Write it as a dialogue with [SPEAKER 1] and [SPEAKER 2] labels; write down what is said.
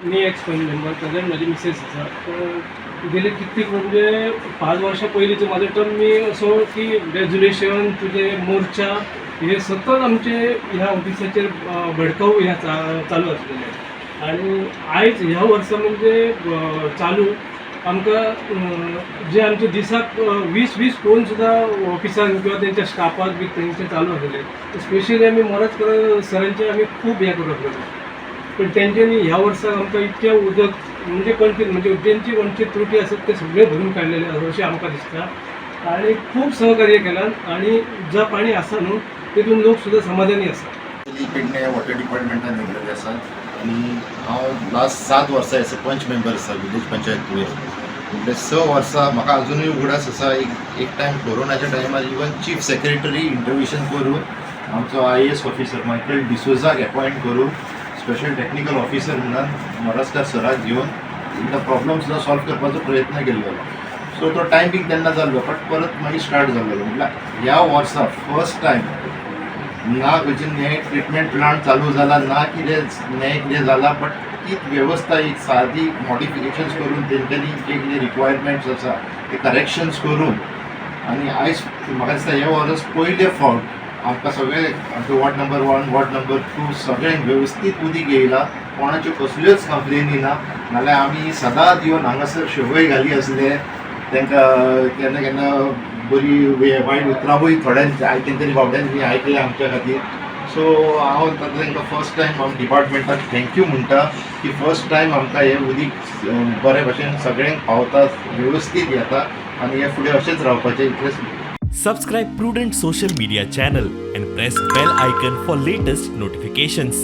[SPEAKER 1] मी x पंच member, present म्हजी Mrs आसा. तर गेले कित्येक म्हणजे 5 वर्सां पयलींचो म्हाजो टर्म मी असो की रेजोल्युशन तुजे मोर्चा हे सतत आमचे ह्या ऑफिसाचेर भडकाऊ ह्या चालू आसलेले. आनी आयज ह्या वर्सा म्हणजे चालू आमकां जे आमचे दिसाक 20 20 फोन सुद्दां ऑफिसान किंवा तेंच्या स्टाफाक बी तेंचे चालू आसलेले. स्पेशली आमी मोरजकर सरांचे आमी खूब हें करत आसलेले, पण तेंच्यांनी ह्या वर्साक आमकां इतकें उदक म्हणजे कंटिन्यू, म्हणजे तेंची कोणची त्रुटी आसत ते सगळे भरून काडलेले आसा अशें आमकां दिसता. आनी खूब सहकार्य केलां आनी ज्या पाणी आसा न्हू, तितून लोक सुद्दां समाधानी आसा.
[SPEAKER 2] पेडणे वॉटर डिपार्टमेंटान निघलेले आसा आनी हांव लास्ट 7 वर्सां एज अ पंच मेंबर आसा विलेज पंचायत तुयें. म्हणजे 6 वर्सां म्हाका अजुनूय उगडास आसा, एक एक टायम कोरोनाच्या टायमार इवन चीफ सेक्रेटरी इंटरविशन करून आमचो आयएएस ऑफिसर मायकल डिसोजाक एपॉयंट करून स्पेशल टॅक्निकल ऑफिसर म्हणून मोरजकार सराक घेवन एकदां प्रॉब्लम सुद्दां सॉल्व करपाचो प्रयत्न केल्लो. सो तो टायमींग तेन्ना जाल्लो, बट परत मागीर स्टार्ट जाल्लो. म्हटल्यार ह्या वर्सा फर्स्ट टायम ना खंयचे न्हय ट्रिटमेंट प्लांट चालू जाला, ना कितें न्हय कितें जाला, बट तीच वेवस्था एक सादी मॉडिफिकेशन्स करून तेंच्यांनी जे कितें रिक्वायरमेंट्स आसा ते करेक्शन्स करून आनी आयज म्हाका दिसता हे वर्स पयले फावट आमकां सगळे आमचे ward number 1, ward number 2 सगळ्यांक वेवस्थीत उदीक येयला. कोणाच्यो कसल्योच कंप्लेनी ना. नाल्यार आमी सदांच येवन हांगासर शबय घाली आसले तांकां. केन्ना केन्ना बरी वायट उतरांवूय थोड्यांनी तेंच्यांनी बाबड्यांनी आयकलें आमच्या खातीर. सो हांव आतां तांकां फर्स्ट टायम आम डिपार्टमेंटाक thank you म्हणटा की फर्स्ट टायम आमकां हें उदीक बरे भशेन सगळ्यांक पावता, वेवस्थीत येता आनी हे फुडें अशेंच रावपाचें इतलेंच.
[SPEAKER 3] Subscribe Prudent Social Media channel and press bell icon for latest notifications.